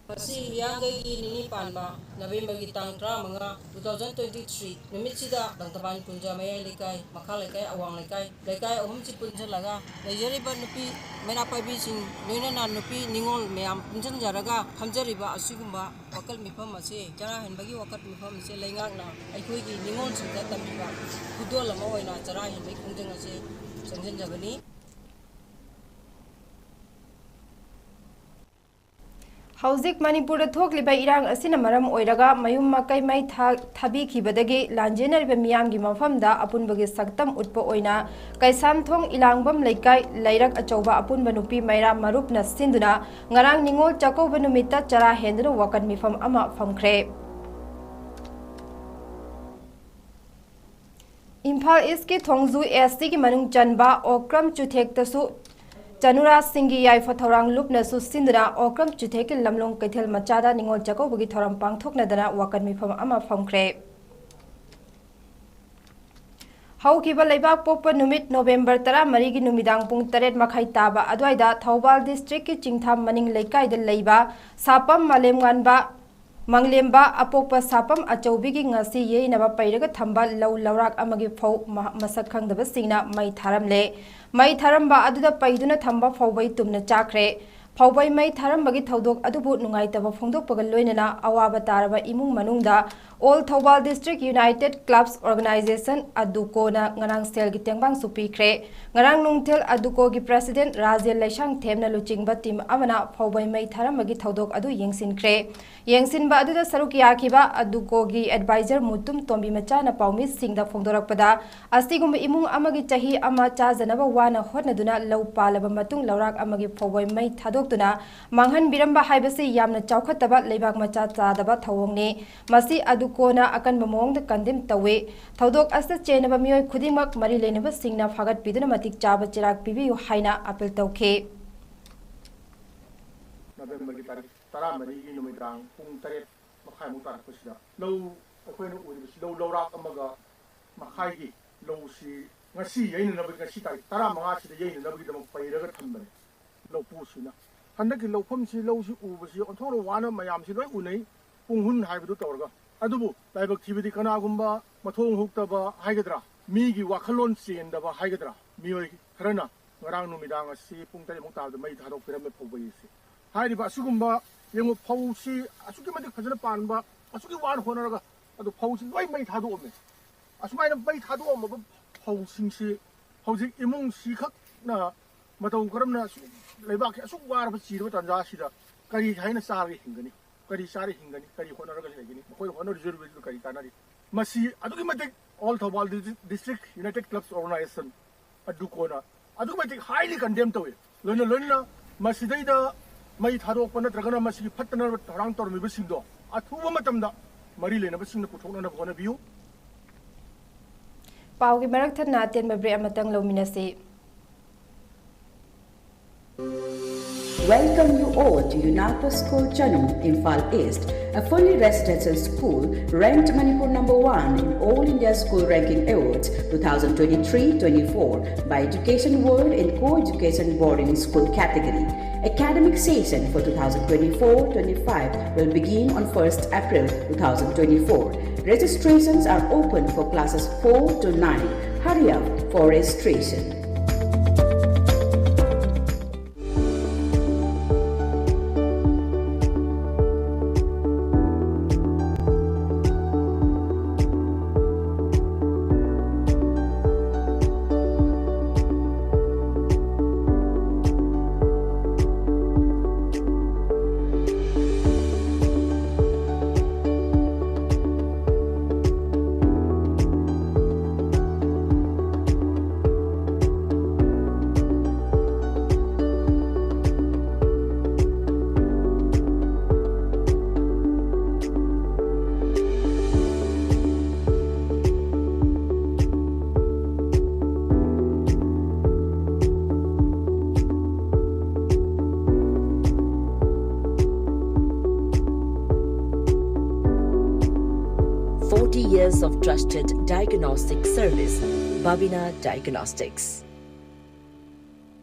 ꯉꯁꯤ ꯍꯤꯌꯥꯡꯒꯩꯒꯤ ꯅꯤꯅꯤ ꯄꯥꯟꯕ ꯅꯕꯦꯝꯕꯔꯒꯤ ꯇꯥꯡ ꯇꯔꯥꯃꯉꯥ, two thousand twenty three ꯅꯨꯃꯤꯠꯁꯤꯗ ꯂꯪꯊꯕꯥꯜ ꯀꯨꯟꯖꯥ ꯃꯌꯥꯏ ꯂꯩꯀꯥꯏ, ꯃꯈꯥ ꯂꯩꯀꯥꯏ, ꯑꯋꯥꯡ ꯂꯩꯀꯥꯏ, ꯂꯩꯀꯥꯏ ꯑꯍꯨꯝꯁꯤ ꯄꯨꯟꯁꯤꯜꯂꯒ ꯂꯩꯖꯔꯤꯕ ꯅꯨꯄꯤ ꯃꯩꯔꯥ ꯄꯥꯏꯕꯤꯁꯤꯡ, ꯂꯣꯏꯅꯅ ꯅꯨꯄꯤ ꯅꯤꯉꯣꯜ ꯃꯌꯥꯝ ꯄꯨꯟꯁꯤꯟꯖꯔꯒ ꯐꯝꯖꯔꯤꯕ ꯑꯁꯤꯒꯨꯝꯕ ꯋꯥꯀꯠ ꯃꯤꯐꯝ ꯑꯁꯤ, ꯆꯔꯥ ꯍꯦꯟꯕꯒꯤ ꯋꯥꯀꯠ ꯃꯤꯐꯝ ꯑꯁꯤ ꯂꯩꯉꯥꯛꯅ ꯑꯩꯈꯣꯏꯒꯤ ꯅꯤꯉꯣꯜꯁꯤꯡꯗ ꯇꯝꯕꯤꯕ ꯈꯨꯗꯣꯜ ꯑꯃ ꯑꯣꯏꯅ ꯆꯔꯥ ꯍꯦꯟꯕꯒꯤ ꯈꯣꯡꯖꯪ ꯑꯁꯤ ꯆꯪꯁꯤꯟꯖꯕꯅꯤ꯫ ꯍꯧꯖꯤꯛ ꯃꯅꯤꯄꯨꯔꯗ ꯊꯣꯛꯂꯤꯕ ꯏꯔꯥꯡ ꯑꯁꯤꯅ ꯃꯔꯝ ꯑꯣꯏꯔꯒ ꯃꯌꯨꯝ ꯃꯀꯩ ꯃꯩ ꯊꯥ-, ꯊꯥꯕꯤꯈꯤꯕꯗꯒꯤ ꯂꯥꯟꯖꯦꯟꯅꯔꯤꯕ ꯃꯤꯌꯥꯝꯒꯤ ꯃꯐꯝꯗ ꯑꯄꯨꯟꯕꯒꯤ ꯁꯛꯇꯝ ꯎꯠꯄ ꯑꯣꯏꯅ ꯀꯩꯁꯥꯝꯊꯣꯡ ꯏꯂꯥꯡꯕꯝ ꯂꯩꯀꯥꯏ ꯂꯩꯔꯛ ꯑꯆꯧꯕ ꯑꯄꯨꯟꯕ ꯅꯨꯄꯤ ꯃꯩꯔꯥ ꯃꯔꯨꯞꯅ ꯁꯤꯟꯗꯨꯅ ꯉꯔꯥꯡ ꯅꯤꯉꯣꯜ ꯆꯥꯛꯀꯧꯕ ꯅꯨꯃꯤꯠꯇ ꯆꯔꯥ ꯍꯦꯟꯗꯨꯅ ꯋꯥꯀꯠ ꯃꯤꯐꯝ ꯑꯃ ꯐꯝꯈ꯭ꯔꯦ꯫ ꯏꯝꯐꯥꯜ ꯏꯁꯀꯤ ꯊꯣꯡꯖꯨ ꯑꯦꯁ ꯇꯤꯒꯤ ꯃꯅꯨꯡ ꯆꯟꯕ ꯑꯣꯀ꯭ꯔꯝ ꯆꯨꯊꯦꯛꯇꯁꯨ ꯆꯅꯨꯔꯥꯁꯤꯡꯒꯤ ꯌꯥꯏꯐ ꯊꯧꯔꯥꯡ ꯂꯨꯞꯅꯁꯨ ꯁꯤꯟꯗꯨꯅ ꯑꯣꯀ꯭ꯔꯝ ꯆꯨꯊꯦꯛꯀꯤ ꯂꯝꯂꯣꯡ ꯀꯩꯊꯦꯜ ꯃꯆꯥꯗ ꯅꯤꯉꯣꯜ ꯆꯥꯛꯀꯧꯕꯒꯤ ꯊꯧꯔꯝ ꯄꯥꯡꯊꯣꯛꯅꯗꯅ ꯋꯥꯀꯠ ꯃꯤꯐꯝ ꯑꯃ ꯐꯝꯈ꯭ꯔꯦ꯫ ꯍꯧꯈꯤꯕ ꯂꯩꯕꯥꯛ ꯄꯣꯛꯄ ꯅꯨꯃꯤꯠ ꯅꯣꯕꯦꯝꯕꯔ ꯇꯔꯥꯃꯔꯤꯒꯤ ꯅꯨꯃꯤꯗꯥꯡ ꯄꯨꯡ ꯇꯔꯦꯠ ꯃꯈꯥꯏ ꯇꯥꯕ ꯑꯗꯨꯋꯥꯏꯗ ꯊꯧꯕꯥꯜ ꯗꯤꯁꯇ꯭ꯔꯤꯛꯀꯤ ꯆꯤꯡꯊꯥꯝ ꯃꯅꯤꯡ ꯂꯩꯀꯥꯏꯗ ꯂꯩꯕ ꯁꯥꯄꯝ ꯃꯥꯂꯦꯝꯉꯥꯟꯕ ꯃꯪꯂꯦꯝꯕ ꯑꯄꯣꯛꯄ ꯁꯥꯄꯝ ꯑꯆꯧꯕꯤꯒꯤ ꯉꯁꯤ ꯌꯩꯅꯕ ꯄꯩꯔꯒ ꯊꯝꯕ ꯂꯧ ꯂꯧꯔꯥꯛ ꯑꯃꯒꯤ ꯐꯧ ꯃ-, ꯃꯁꯛ ꯈꯪꯗꯕꯁꯤꯡꯅ ꯃꯩ ꯊꯥꯔꯝꯂꯦ꯫ ꯃꯩ ꯊꯥꯔꯝꯕ ꯑꯗꯨꯗ ꯄꯩꯗꯨꯅ ꯊꯝꯕ ꯐꯧꯕꯩ ꯇꯨꯝꯅ ꯆꯥꯈ꯭ꯔꯦ꯫ ꯐꯧꯕꯩ ꯃꯩ ꯊꯥꯔꯝꯕꯒꯤ ꯊꯧꯗꯣꯛ ꯑꯗꯨꯕꯨ ꯅꯨꯡꯉꯥꯏꯇꯕ ꯐꯣꯡꯗꯣꯛꯄꯒ ꯂꯣꯏꯅꯅ ꯑꯋꯥꯕ ꯇꯥꯔꯕ ꯏꯃꯨꯡ ꯃꯅꯨꯡꯗ All Thoubal District United Clubs Organization, ꯑꯗꯨꯀꯣꯅ ꯉꯔꯥꯡ ꯁꯦꯜꯒꯤ ꯇꯦꯡꯕꯥꯡꯁꯨ ꯄꯤꯈ꯭ꯔꯦ꯫ ꯉꯔꯥꯡ ꯅꯨꯡꯊꯤꯜ ꯑꯗꯨꯀꯣꯒꯤ president ꯔꯥꯖꯦꯜ ꯂꯩꯁꯥꯡꯊꯦꯝꯅ ꯂꯨꯆꯤꯡꯕ team ꯑꯃꯅ ꯐꯧꯕꯩ ꯃꯩ ꯊꯥꯔꯝꯕꯒꯤ ꯊꯧꯗꯣꯛ ꯑꯗꯨ ꯌꯦꯡꯁꯤꯟꯈ꯭ꯔꯦ꯫ ꯌꯦꯡꯁꯤꯟꯕ ꯑꯗꯨꯗ ꯁꯔꯨꯛ ꯌꯥꯈꯤꯕ ꯑꯗꯨꯀꯣꯒꯤ advisor ꯃꯨꯇꯨꯝ ꯇꯣꯝꯕꯤ ꯃꯆꯥꯅ ꯄꯥꯎꯃꯤꯁꯤꯡꯗ ꯐꯣꯡꯗꯣꯔꯛꯄꯗ, ꯑꯁꯤꯒꯨꯝꯕ ꯏꯃꯨꯡ ꯑꯃꯒꯤ ꯆꯍꯤ ꯑꯃ ꯆꯥꯖꯅꯕ ꯋꯥꯅ ꯍꯣꯠꯅꯗꯨꯅ ꯂꯧ ꯄꯥꯜꯂꯕ ꯃꯇꯨꯡ ꯂꯧꯔꯥꯛ ꯑꯃꯒꯤ ꯐꯧꯕꯩ ꯃꯩ ꯊꯥꯗꯣꯛꯇꯨꯅ ꯃꯥꯡꯍꯟꯕꯤꯔꯝꯕ ꯍꯥꯏꯕꯁꯤ ꯌꯥꯝꯅ ꯆꯥꯎꯈꯠꯇꯕ, ꯂꯩꯕꯥꯛ ꯃꯆꯥ ꯆꯥꯗꯕ ꯊꯧꯑꯣꯡꯅꯤ꯫ ꯃꯁꯤ ꯑꯗꯨꯀꯣꯅ ꯑꯀꯟꯕ ꯃꯑꯣꯡꯗ condemn ꯇꯧꯏ꯫ ꯊꯧꯗꯣꯛ ꯑꯁꯤꯗ ꯆꯦꯟꯅꯕ ꯃꯤꯑꯣꯏ ꯈꯨꯗꯤꯡꯃꯛ ꯃꯔꯤ ꯂꯩꯅꯕꯁꯤꯡꯅ ꯐꯥꯒꯠꯄꯤꯗꯨꯅ ꯃꯇꯤꯛ ꯆꯥꯕ ꯆꯩꯔꯥꯛ ꯄꯤꯕꯤꯌꯨ ꯍꯥꯏꯅ appeal ꯇꯧꯈꯤ꯫ ꯅꯕꯦꯝꯕꯔꯒꯤ ꯇꯥꯔꯤꯛ ꯇꯔꯥꯃꯔꯤꯒꯤ ꯅꯨꯃꯤꯗꯥꯡ ꯄꯨꯡ ꯇꯔꯦꯠ ꯃꯈꯥꯏꯃꯨꯛ ꯇꯥꯔꯛꯄꯁꯤꯗ ꯂꯧ, ꯑꯩꯈꯣꯏꯅ ꯎꯔꯤꯕꯁꯤ ꯂꯧ ꯂꯧꯔꯥꯛ ꯑꯃꯒ ꯃꯈꯥꯏꯒꯤ ꯂꯧꯁꯤ ꯉꯁꯤ ꯌꯩꯅꯅꯕꯒꯤ, ꯉꯁꯤ ꯇꯥꯔꯤꯛ ꯇꯔꯥꯃꯉꯥꯁꯤꯗ ꯌꯩꯅꯅꯕꯒꯤꯗꯃꯛ ꯄꯩꯔꯒ ꯊꯝꯕꯅꯤ ꯂꯧꯄꯨꯁꯤꯅ꯫ ꯍꯟꯗꯛꯀꯤ ꯂꯧꯐꯝꯁꯤ, ꯂꯧꯁꯤ ꯎꯕꯁꯤ ꯑꯣꯟꯊꯣꯛꯅ ꯋꯥꯅ ꯃꯌꯥꯝꯁꯤ ꯂꯣꯏ ꯎꯅꯩ, ꯄꯨꯡꯍꯨꯟ ꯍꯥꯏꯕꯗꯨ ꯇꯧꯔꯒ꯫ ꯑꯗꯨꯕꯨ ꯂꯥꯏꯕꯛ ꯊꯤꯕꯗꯤ ꯀꯅꯥꯒꯨꯝꯕ ꯃꯊꯣꯡ ꯍꯨꯛꯇꯕ ꯍꯥꯏꯒꯗ꯭ꯔꯥ, ꯃꯤꯒꯤ ꯋꯥꯈꯜꯂꯣꯟ ꯆꯦꯟꯗꯕ ꯍꯥꯏꯒꯗ꯭ꯔꯥ, ꯃꯤꯑꯣꯏ ꯈꯔꯅ ꯉꯔꯥꯡ ꯅꯨꯃꯤꯗꯥꯡ ꯑꯁꯤ ꯄꯨꯡ ꯇꯔꯦꯠꯃꯨꯛ ꯇꯥꯕꯗ ꯃꯩ ꯊꯥꯗꯣꯛꯄꯤꯔꯝꯃꯦ ꯐꯧꯕꯩꯁꯤ꯫ ꯍꯥꯏꯔꯤꯕ ꯑꯁꯤꯒꯨꯝꯕ, ꯌꯦꯡꯉꯨ, ꯐꯧꯁꯤ ꯑꯁꯨꯛꯀꯤ ꯃꯇꯤꯛ ꯐꯖꯅ ꯄꯥꯟꯕ, ꯑꯁꯨꯛꯀꯤ ꯋꯥꯅ ꯍꯣꯠꯅꯔꯒ, ꯑꯗꯨ ꯐꯧꯁꯤ ꯂꯣꯏ ꯃꯩ ꯊꯥꯗꯣꯛꯑꯝꯃꯦ꯫ ꯑꯁꯨꯃꯥꯏꯅ ꯃꯩ ꯊꯥꯗꯣꯛꯑꯝꯃꯕ ꯐꯧꯁꯤꯡꯁꯤ ꯍꯧꯖꯤꯛ ꯏꯃꯨꯡꯁꯤꯈꯛꯅ ꯃꯇꯧ ꯀꯔꯝꯅ ꯑꯁꯨꯛ ꯂꯩꯕꯥꯛꯀꯤ ꯑꯁꯨꯛ ꯋꯥꯔꯕ ꯆꯤꯔꯕ ꯇꯥꯟꯖꯥ ꯑꯁꯤꯗ ꯀꯔꯤ ꯍꯥꯏꯅ ꯆꯥꯔꯒ ꯍꯤꯡꯒꯅꯤ? ꯀꯔꯤ ꯆꯥꯔ ꯍꯤꯡꯒꯅꯤ? ꯀꯔꯤ ꯍꯣꯠꯅꯔꯒ ꯂꯩꯒꯅꯤ? ꯃꯈꯣꯏꯅ ꯍꯣꯠꯅꯔꯤꯕꯗꯨ ꯀꯔꯤ ꯀꯥꯟꯅꯔꯤ? ꯃꯁꯤ ꯑꯗꯨꯛꯀꯤ ꯃꯇꯤꯛ All Thoubal District United Clubs Organization, ꯑꯗꯨꯀꯣꯅ ꯑꯗꯨꯛꯀꯤ ꯃꯇꯤꯛ highly condemn ꯇꯧꯏ꯫ ꯂꯣꯏꯅ ꯂꯣꯏꯅꯅ ꯃꯁꯤꯗꯩꯗ ꯃꯩ ꯊꯥꯗꯣꯛꯄ ꯅꯠꯇ꯭ꯔꯒꯅ ꯃꯁꯤꯒꯤ ꯐꯠꯇꯅꯕ ꯊꯧꯔꯥꯡ ꯇꯧꯔꯝꯃꯤꯕꯁꯤꯡꯗꯣ ꯑꯊꯨꯕ ꯃꯇꯝꯗ ꯃꯔꯤ ꯂꯩꯅꯕꯁꯤꯡꯅ ꯄꯨꯊꯣꯛꯅꯅꯕ ꯍꯣꯠꯅꯕꯤꯌꯨ꯫ ꯄꯥꯎꯒꯤ ꯃꯔꯛ ꯊꯠꯅ ꯑꯇꯦꯟꯕ break ꯑꯃꯇꯪ ꯂꯧꯃꯤꯟꯅꯁꯤ꯫ Welcome you all to UNAPA School Chanung, Imphal East, a fully residential school ranked Manipur number one in All India School Ranking Awards two thousand twenty-three twenty-four by Education World in Co-Education Boarding School category. Academic session for twenty twenty-four twenty-five will begin on first April twenty twenty-four. Registrations are open for classes four to nine. Hurry up for registration. Forty years of trusted diagnostic service, Babina Diagnostics.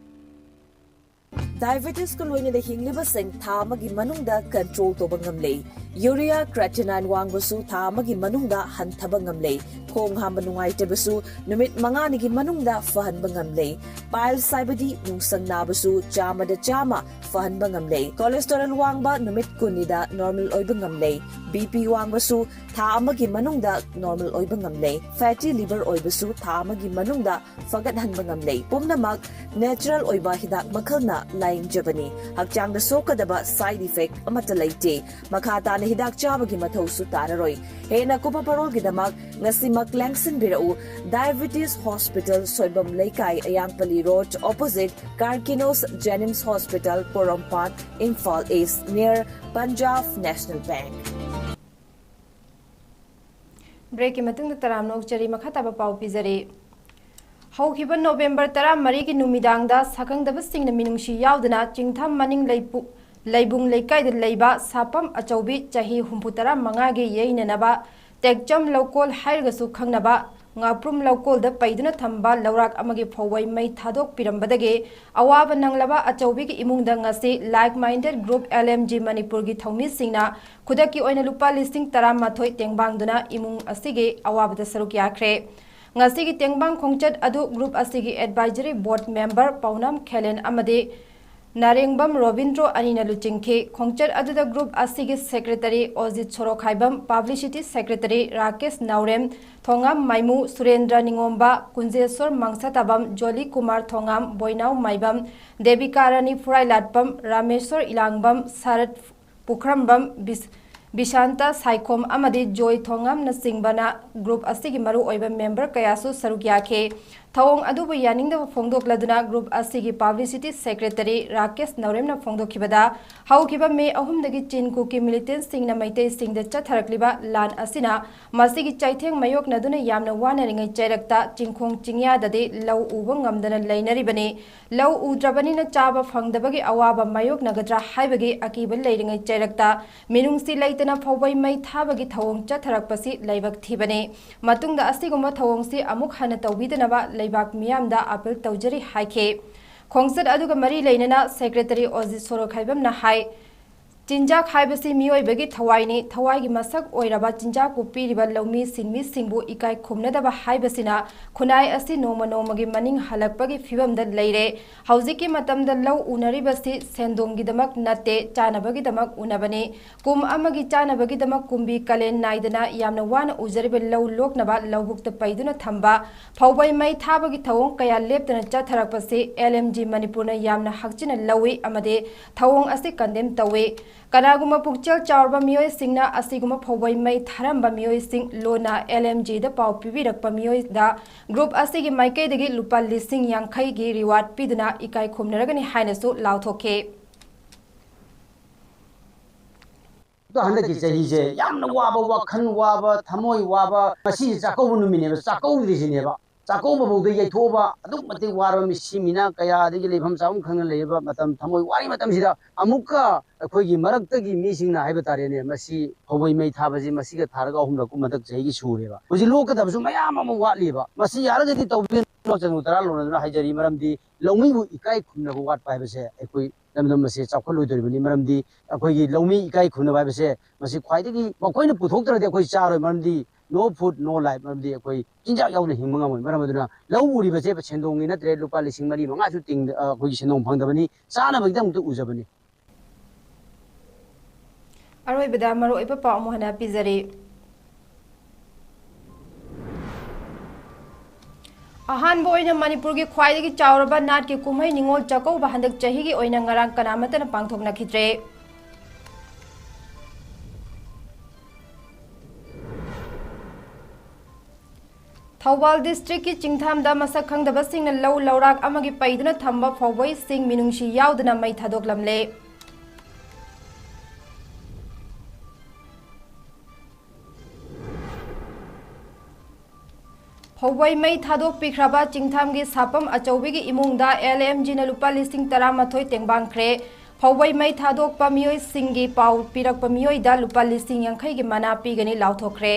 Diabetes ꯀ ꯂꯣꯏꯅꯅ ꯍꯤꯡꯂꯤꯕꯁꯤꯡ ꯊꯥ ꯑꯃꯒꯤ ꯃꯅꯨꯡꯗ control ꯇꯧꯕ ꯉꯝꯂꯦ꯫ Urea creatinine ꯋꯥꯡꯕꯁꯨ ꯊꯥ ꯑꯃꯒꯤ ꯃꯅꯨꯡꯗ ꯍꯟꯊꯕ ꯉꯝꯂꯦ꯫ ꯈꯣꯡ ꯍꯥꯝꯕ ꯅꯨꯡꯉꯥꯏꯇꯕꯁꯨ ꯅꯨꯃꯤꯠ ꯃꯉꯥꯅꯤꯒꯤ ꯃꯅꯨꯡꯗ ꯐꯍꯟꯕ ꯉꯝꯂꯦ꯫ Piles ꯍꯥꯏꯕꯗꯤ ꯅꯨꯡꯁꯪ ꯅꯥꯕꯁꯨ ꯆꯥꯝꯃꯗ ꯆꯥꯝꯃ ꯐꯍꯟꯕ ꯉꯝꯂꯦ꯫ Cholesterol ꯋꯥꯡꯕ ꯅꯨꯃꯤꯠ ꯀꯨꯟꯅꯤꯗ normal ꯑꯣꯏꯕ ꯉꯝꯂꯦ꯫ B P ꯋꯥꯡꯕꯁꯨ ꯊꯥ ꯑꯃꯒꯤ ꯃꯅꯨꯡꯗ normal ꯑꯣꯏꯕ ꯉꯝꯂꯦ꯫ Fatty liver ꯑꯣꯏꯕꯁꯨ ꯊꯥ ꯑꯃꯒꯤ ꯃꯅꯨꯡꯗ ꯐꯒꯠꯍꯟꯕ ꯉꯝꯂꯦ꯫ ꯄꯨꯝꯅꯃꯛ natural ꯑꯣꯏꯕ ꯍꯤꯗꯥꯛ ꯃꯈꯜꯅ ꯂꯥꯌꯦꯡꯖꯕꯅꯤ꯫ ꯍꯛꯆꯥꯡꯗ ꯁꯣꯛꯀꯗꯕ side effect ꯑꯃꯠꯇ ꯂꯩꯇꯦ꯫ ꯃꯈꯥ ꯇꯥꯅ ꯍꯤꯗꯥꯛ ꯆꯥꯕꯒꯤ ꯃꯊꯧꯁꯨ ꯇꯥꯔꯔꯣꯏ꯫ ꯍꯦꯟꯅ ꯀꯨꯞꯄ ꯄꯔꯣꯜꯒꯤꯗꯃꯛ ꯉꯁꯤꯃꯛ ꯂꯦꯡꯁꯤꯟꯕꯤꯔꯛꯎ꯫ Diabetes Hospital, ꯁꯣꯏꯕꯝ ꯂꯩꯀꯥꯏ, ꯑꯌꯥꯡꯄꯜꯂꯤ Road, opposite Carkinos Jenims Hospital, ꯄꯣꯔꯣꯝꯄꯥꯠ, Imphal East, near Punjab National Bank꯫ Break ꯀꯤ ꯃꯇꯨꯡꯗ ꯇꯔꯥꯝꯅ ꯑꯣꯛꯆꯔꯤ꯫ ꯃꯈꯥ ꯇꯥꯕ ꯄꯥꯎ ꯄꯤꯖꯔꯤ꯫ ꯍꯧꯈꯤꯕ ꯅꯣꯕꯦꯝꯕꯔ ꯇꯔꯥꯃꯔꯤꯒꯤ ꯅꯨꯃꯤꯗꯥꯡꯗ ꯁꯛꯈꯪꯗꯕꯁꯤꯡꯅ ꯃꯤꯅꯨꯡꯁꯤ ꯌꯥꯎꯗꯅ ꯆꯤꯡꯊꯝ ꯃꯅꯤꯡ ꯂꯩꯄꯨ-, ꯂꯩꯕꯨꯡ ꯂꯩꯀꯥꯏꯗ ꯂꯩꯕ ꯁꯥꯄꯝ ꯑꯆꯧꯕꯤ ꯆꯍꯤ ꯍꯨꯝꯐꯨꯇꯔꯥ ꯃꯉꯥꯒꯤ ꯌꯩꯅꯅꯕ ꯇꯦꯛꯆꯝ ꯂꯧꯀꯣꯜ ꯍꯥꯏꯔꯒꯁꯨ ꯈꯪꯅꯕ ꯉꯥꯄ꯭ꯔꯨꯝ ꯂꯧꯀꯣꯜꯗ ꯄꯩꯗꯨꯅ ꯊꯝꯕ ꯂꯧꯔꯥꯛ ꯑꯃꯒꯤ ꯐꯧꯕꯩ ꯃꯩ ꯊꯥꯗꯣꯛꯄꯤꯔꯝꯕꯗꯒꯤ ꯑꯋꯥꯕ ꯅꯪꯂꯕ ꯑꯆꯧꯕꯤꯒꯤ ꯏꯃꯨꯡꯗ ꯉꯁꯤ Like Minded Group L M G ꯃꯅꯤꯄꯨꯔꯒꯤ ꯊꯧꯃꯤꯁꯤꯡꯅ ꯈꯨꯗꯛꯀꯤ ꯑꯣꯏꯅ ꯂꯨꯄꯥ ꯂꯤꯁꯤꯡ ꯇꯔꯥꯃꯥꯊꯣꯏ ꯇꯦꯡꯕꯥꯡꯗꯨꯅ ꯏꯃꯨꯡ ꯑꯁꯤꯒꯤ ꯑꯋꯥꯕꯗ ꯁꯔꯨꯛ ꯌꯥꯈ꯭ꯔꯦ꯫ ꯉꯁꯤꯒꯤ ꯇꯦꯡꯕꯥꯡ ꯈꯣꯡꯆꯠ ꯑꯗꯨ group ꯑꯁꯤꯒꯤ advisory board member ꯄꯥꯎꯅꯝ ꯈꯦꯂꯦꯟ ꯑꯃꯗꯤ ꯅꯥꯔꯦꯡꯕꯝ ꯔꯣꯕꯤꯟꯗ꯭ꯔꯣ ꯑꯅꯤꯅ ꯂꯨꯆꯤꯡꯈꯤ꯫ ꯈꯣꯡꯆꯠ ꯑꯗꯨꯗ group ꯑꯁꯤꯒꯤ secretary ꯑꯣꯖꯤꯠ ꯁꯣꯔꯣꯈꯥꯏꯕꯝ, publicity secretary ꯔꯥꯀꯦꯁ ꯅꯥꯎꯔꯦꯝ, ꯊꯣꯉꯥꯝ ꯃꯥꯏꯃꯨ, ꯁꯨꯔꯦꯟꯗ꯭ꯔ ꯅꯤꯉꯣꯝꯕ, ꯀꯨꯟꯖꯦꯁꯣꯔ ꯃꯪꯁꯥꯇꯥꯕꯝ, ꯖꯣꯂꯤ ꯀꯨꯃꯥꯔ ꯊꯣꯉꯥꯝ, ꯕꯣꯏꯅꯥꯎ ꯃꯥꯏꯕꯝ, ꯗꯦꯕꯤꯀꯥ ꯔꯥꯅꯤ ꯐꯨꯔꯥꯏꯂꯥꯠꯄꯝ, ꯔꯥꯃꯦꯁꯣꯔ ꯏꯂꯥꯡꯕꯝ, ꯁꯔꯠ ꯄꯨꯈ꯭ꯔꯝꯕꯝ, ꯕꯤꯁ-, ꯕꯤꯁꯥꯟꯇ ꯁꯥꯏꯈꯣꯝ ꯑꯃꯗꯤ ꯖꯣꯏ ꯊꯣꯉꯥꯝꯅꯆꯤꯡꯕꯅ group ꯑꯁꯤꯒꯤ ꯃꯔꯨꯑꯣꯏꯕ member ꯀꯌꯥꯁꯨ ꯁꯔꯨꯛ ꯌꯥꯈꯤ꯫ ꯊꯧꯑꯣꯡ ꯑꯗꯨꯕꯨ ꯌꯥꯅꯤꯡꯗꯕ ꯐꯣꯡꯗꯣꯛꯂꯗꯨꯅ group ꯑꯁꯤꯒꯤ publicity secretary ꯔꯥꯀꯦꯁ ꯅꯧꯔꯦꯝꯅ ꯐꯣꯡꯗꯣꯛꯈꯤꯕꯗ, ꯍꯧꯈꯤꯕ ꯃꯦ ꯑꯍꯨꯝꯗꯒꯤ ꯆꯤꯟ ꯀꯨꯀꯤ militantꯁꯤꯡꯅ ꯃꯩꯇꯩꯁꯤꯡꯗ ꯆꯠꯊꯔꯛꯂꯤꯕ ꯂꯥꯟ ꯑꯁꯤꯅ ꯃꯁꯤꯒꯤ ꯆꯩꯊꯦꯡ ꯃꯥꯌꯣꯛꯅꯗꯨꯅ ꯌꯥꯝꯅ ꯋꯥꯅꯔꯤꯉꯩ ꯆꯩꯔꯛꯇ ꯆꯤꯡꯈꯣꯡ ꯆꯤꯡꯌꯥꯗꯗꯤ ꯂꯧ ꯎꯕ ꯉꯝꯗꯅ ꯂꯩꯅꯔꯤꯕꯅꯤ꯫ ꯂꯧ ꯎꯗ꯭ꯔꯕꯅꯤꯅ ꯆꯥꯕ ꯐꯪꯗꯕꯒꯤ ꯑꯋꯥꯕ ꯃꯥꯌꯣꯛꯅꯒꯗ꯭ꯔꯥ ꯍꯥꯏꯕꯒꯤ ꯑꯀꯤꯕ ꯂꯩꯔꯤꯉꯩ ꯆꯩꯔꯛꯇ ꯃꯤꯅꯨꯡꯁꯤ ꯂꯩꯇꯅ ꯐꯧꯕꯩ ꯃꯩ ꯊꯥꯕꯒꯤ ꯊꯧꯑꯣꯡ ꯆꯠꯊꯔꯛꯄꯁꯤ ꯂꯥꯏꯕꯛ ꯊꯤꯕꯅꯤ꯫ ꯃꯇꯨꯡꯗ ꯑꯁꯤꯒꯨꯝꯕ ꯊꯧꯑꯣꯡꯁꯤ ꯑꯃꯨꯛ ꯍꯟꯅ ꯇꯧꯕꯤꯗꯅꯕ ꯂꯩꯕꯥꯛ ꯃꯤꯌꯥꯝꯗ appeal ꯇꯧꯖꯔꯤ ꯍꯥꯏꯈꯤ꯫ ꯈꯣꯡꯆꯠ ꯑꯗꯨꯒ ꯃꯔꯤ ꯂꯩꯅꯅ secretary ꯑꯣꯖꯤꯠ ꯁꯣꯔꯣꯈꯥꯏꯕꯝꯅ ꯍꯥꯏ, ꯆꯤꯟꯖꯥꯛ ꯍꯥꯏꯕꯁꯤ ꯃꯤꯑꯣꯏꯕꯒꯤ ꯊꯋꯥꯏꯅꯤ꯫ ꯊꯋꯥꯏꯒꯤ ꯃꯁꯛ ꯑꯣꯏꯔꯕ ꯆꯤꯟꯖꯥꯛꯄꯨ ꯄꯤꯔꯤꯕ ꯂꯧꯃꯤ ꯁꯤꯟꯃꯤꯁꯤꯡꯕꯨ ꯏꯀꯥꯏ ꯈꯨꯝꯅꯗꯕ ꯍꯥꯏꯕꯁꯤꯅ ꯈꯨꯟꯅꯥꯏ ꯑꯁꯤ ꯅꯣꯡꯃ ꯅꯣꯡꯃꯒꯤ ꯃꯅꯤꯡ ꯍꯜꯂꯛꯄꯒꯤ ꯐꯤꯕꯝꯗ ꯂꯩꯔꯦ꯫ ꯍꯧꯖꯤꯛꯀꯤ ꯃꯇꯝꯗ ꯂꯧ ꯎꯅꯔꯤꯕꯁꯤ ꯁꯦꯟꯗꯣꯡꯒꯤꯗꯃꯛ ꯅꯠꯇꯦ, ꯆꯥꯅꯕꯒꯤꯗꯃꯛ ꯎꯅꯕꯅꯤ꯫ ꯀꯨꯝ ꯑꯃꯒꯤ ꯆꯥꯅꯕꯒꯤꯗꯃꯛ ꯀꯨꯝꯕꯤ ꯀꯥꯂꯦꯟ ꯅꯥꯏꯗꯅ ꯌꯥꯝꯅ ꯋꯥꯅ ꯎꯖꯔꯤꯕ ꯂꯧ ꯂꯣꯛꯅꯕ ꯂꯧꯕꯨꯛꯇ ꯄꯩꯗꯨꯅ ꯊꯝꯕ ꯐꯧꯕꯩ ꯃꯩ ꯊꯥꯕꯒꯤ ꯊꯧꯑꯣꯡ ꯀꯌꯥ ꯂꯦꯞꯇꯅ ꯆꯠꯊꯔꯛꯄꯁꯤ L M G ꯃꯅꯤꯄꯨꯔꯅ ꯌꯥꯝꯅ ꯍꯛꯆꯤꯟꯅ ꯂꯧꯏ ꯑꯃꯗꯤ ꯊꯧꯑꯣꯡ ꯑꯁꯤ condemn ꯇꯧꯏ꯫ ꯀꯅꯥꯒꯨꯝꯕ ꯄꯨꯛꯆꯦꯜ ꯆꯥꯎꯔꯕ ꯃꯤꯑꯣꯏꯁꯤꯡꯅ ꯑꯁꯤꯒꯨꯝꯕ ꯐꯧꯕꯩ ꯃꯩ ꯊꯥꯔꯝꯕ ꯃꯤꯑꯣꯏꯁꯤꯡ ꯂꯣꯟꯅ L M Gꯗ ꯄꯥꯎ ꯄꯤꯕꯤꯔꯛꯄ ꯃꯤꯑꯣꯏꯗ group ꯑꯁꯤꯒꯤ ꯃꯥꯏꯀꯩꯗꯒꯤ ꯂꯨꯄꯥ ꯂꯤꯁꯤꯡ ꯌꯥꯡꯈꯩꯒꯤ reward ꯄꯤꯗꯨꯅ ꯏꯀꯥꯏ ꯈꯨꯝꯅꯔꯒꯅꯤ ꯍꯥꯏꯅꯁꯨ ꯂꯥꯎꯊꯣꯛꯈꯤ꯫ ꯑꯗꯣ ꯍꯟꯗꯛꯀꯤ ꯆꯍꯤꯁꯦ ꯌꯥꯝꯅ ꯋꯥꯕ, ꯋꯥꯈꯜ ꯋꯥꯕ, ꯊꯃꯣꯏ ꯋꯥꯕ, ꯉꯁꯤꯁꯦ ꯆꯥꯛꯀꯧꯕ ꯅꯨꯃꯤꯠꯅꯦꯕ, ꯆꯥꯛꯀꯧꯗ꯭ꯔꯤꯁꯤꯅꯦꯕ꯫ ꯆꯥꯛꯀꯧꯕ ꯐꯥꯎꯗ ꯌꯩꯊꯣꯛꯑꯕ, ꯑꯗꯨꯛ ꯃꯇꯤꯛ ꯋꯥꯔꯕ ꯃꯤꯁꯤ ꯃꯤꯅ ꯀꯌꯥ, ꯑꯗꯒꯤ ꯂꯩꯐꯝ ꯆꯥꯐꯝ ꯈꯪꯗꯅ ꯂꯩꯔꯤꯕ ꯃꯇꯝ, ꯊꯃꯣꯏ ꯋꯥꯔꯤ ꯃꯇꯝꯁꯤꯗ, ꯑꯃꯨꯛꯀ ꯑꯩꯈꯣꯏꯒꯤ ꯃꯔꯛꯇꯒꯤ ꯃꯤꯁꯤꯡꯅ ꯍꯥꯏꯕ ꯇꯥꯔꯦꯅꯦ, ꯃꯁꯤ ꯐꯧꯕꯩ ꯃꯩ ꯊꯥꯕꯁꯤ ꯃꯁꯤꯒ ꯊꯥꯔꯒ ꯑꯍꯨꯝꯂꯛ ꯀꯨꯝ ꯃꯊꯛ ꯆꯍꯤꯒꯤ ꯁꯨꯔꯦꯕ꯫ ꯍꯧꯖꯤꯛ ꯂꯣꯛꯀꯗꯕꯁꯨ ꯃꯌꯥꯝ ꯑꯃ ꯋꯥꯠꯂꯤꯕ꯫ ꯃꯁꯤ ꯌꯥꯔꯒꯗꯤ ꯇꯧꯕꯤꯌꯨ, ꯆꯅꯨ ꯇꯔꯥ ꯂꯣꯟꯅꯗꯨꯅ ꯍꯥꯏꯖꯔꯤ꯫ ꯃꯔꯝꯗꯤ ꯂꯧꯃꯤꯕꯨ ꯏꯀꯥꯏ ꯈꯨꯝꯅꯕ ꯋꯥꯠꯄ ꯍꯥꯏꯕꯁꯦ ꯑꯩꯈꯣꯏ ꯂꯝꯗꯝ ꯑꯁꯦ ꯆꯥꯎꯈꯠꯂꯣꯏꯗꯧꯔꯤꯕꯅꯤ꯫ ꯃꯔꯝꯗꯤ ꯑꯩꯈꯣꯏꯒꯤ ꯂꯧꯃꯤ ꯏꯀꯥꯏ ꯈꯨꯝꯅꯕ ꯍꯥꯏꯕꯁꯦ ꯃꯁꯤ ꯈ꯭ꯋꯥꯏꯗꯒꯤ, ꯃꯈꯣꯏꯅ ꯄꯨꯊꯣꯛꯇ꯭ꯔꯗꯤ ꯑꯩꯈꯣꯏ ꯆꯥꯔꯣꯏ꯫ ꯃꯔꯝꯗꯤ no food, no life꯫ ꯃꯔꯝꯗꯤ ꯑꯩꯈꯣꯏ ꯆꯤꯟꯖꯥꯛ ꯌꯥꯎꯗꯅ ꯍꯤꯡꯕ ꯉꯝꯃꯣꯏ꯫ ꯃꯔꯝ ꯑꯗꯨꯅ ꯂꯧ ꯎꯔꯤꯕꯁꯦ ꯁꯦꯟꯗꯣꯡꯒꯤ ꯅꯠꯇ꯭ꯔꯦ, ꯂꯨꯄꯥ ꯂꯤꯁꯤꯡ ꯃꯔꯤ ꯃꯉꯥꯁꯨ ꯇꯤꯡ-, ꯑ, ꯑꯩꯈꯣꯏꯒꯤ ꯁꯦꯟꯗꯣꯡ ꯐꯪꯗꯕꯅꯤ, ꯆꯥꯅꯕꯒꯤꯗꯃꯛꯇ ꯎꯖꯕꯅꯤ꯫ ꯑꯔꯣꯏꯕꯗ ꯃꯔꯨꯑꯣꯏꯕ ꯄꯥꯎ ꯑꯃꯨꯛ ꯍꯟꯅ ꯄꯤꯖꯔꯤ꯫ ꯑꯍꯥꯟꯕ ꯑꯣꯏꯅ ꯃꯅꯤꯄꯨꯔꯒꯤ ꯈ꯭ꯋꯥꯏꯗꯒꯤ ꯆꯥꯎꯔꯕ ꯅꯥꯠꯀꯤ ꯀꯨꯝꯍꯩ ꯅꯤꯉꯣꯜ ꯆꯥꯛꯀꯧꯕ ꯍꯟꯗꯛ ꯆꯍꯤꯒꯤ ꯑꯣꯏꯅ ꯉꯔꯥꯡ ꯀꯅꯥꯃꯠꯇꯅ ꯄꯥꯡꯊꯣꯛꯅꯈꯤꯗ꯭ꯔꯦ꯫ ꯊꯧꯕꯥꯜ ꯗꯤꯁꯇ꯭ꯔꯤꯛꯀꯤ ꯆꯤꯡꯊꯥꯝꯗ ꯃꯁꯛ ꯈꯪꯗꯕꯁꯤꯡꯅ ꯂꯧ ꯂꯧꯔꯥꯛ ꯑꯃꯒꯤ ꯄꯩꯗꯨꯅ ꯊꯝꯕ ꯐꯧꯕꯩꯁꯤꯡ ꯃꯤꯅꯨꯡꯁꯤ ꯌꯥꯎꯗꯅ ꯃꯩ ꯊꯥꯗꯣꯛꯂꯝꯂꯦ꯫ ꯐꯧꯕꯩ ꯃꯩ ꯊꯥꯗꯣꯛꯄꯤꯈ꯭ꯔꯕ ꯆꯤꯡꯊꯥꯝꯒꯤ ꯁꯥꯄꯝ ꯑꯆꯧꯕꯤꯒꯤ ꯏꯃꯨꯡꯗ ꯑꯦꯜ ꯑꯦꯝ ꯖꯤꯅ ꯂꯨꯄꯥ ꯂꯤꯁꯤꯡ ꯇꯔꯥꯃꯥꯊꯣꯏ ꯇꯦꯡꯕꯥꯡꯈ꯭ꯔꯦ꯫ ꯐꯧꯕꯩ ꯃꯩ ꯊꯥꯗꯣꯛꯄ ꯃꯤꯑꯣꯏꯁꯤꯡꯒꯤ ꯄꯥꯎ ꯄꯤꯔꯛꯄ ꯃꯤꯑꯣꯏꯗ ꯂꯨꯄꯥ ꯂꯤꯁꯤꯡ ꯌꯥꯡꯈꯩꯒꯤ ꯃꯅꯥ ꯄꯤꯒꯅꯤ ꯂꯥꯎꯊꯣꯛꯈ꯭ꯔꯦ꯫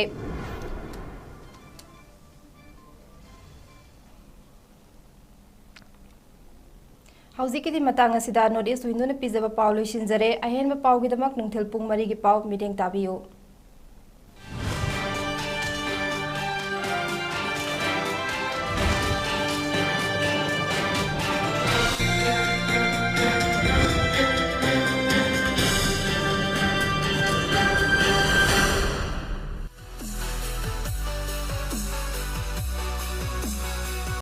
ꯍꯧꯖꯤꯛꯀꯤꯗꯤ ꯃꯇꯥꯡ ꯑꯁꯤꯗ North East Window ꯅ ꯄꯤꯖꯕ ꯄꯥꯎ ꯂꯣꯏꯁꯤꯟꯖꯔꯦ꯫ ꯑꯍꯦꯟꯕ ꯄꯥꯎꯒꯤꯗꯃꯛ ꯅꯨꯡꯊꯤꯜ ꯄꯨꯡ ꯃꯔꯤꯒꯤ ꯄꯥꯎ ꯃꯤꯠꯌꯦꯡ ꯇꯥꯕꯤꯌꯨ꯫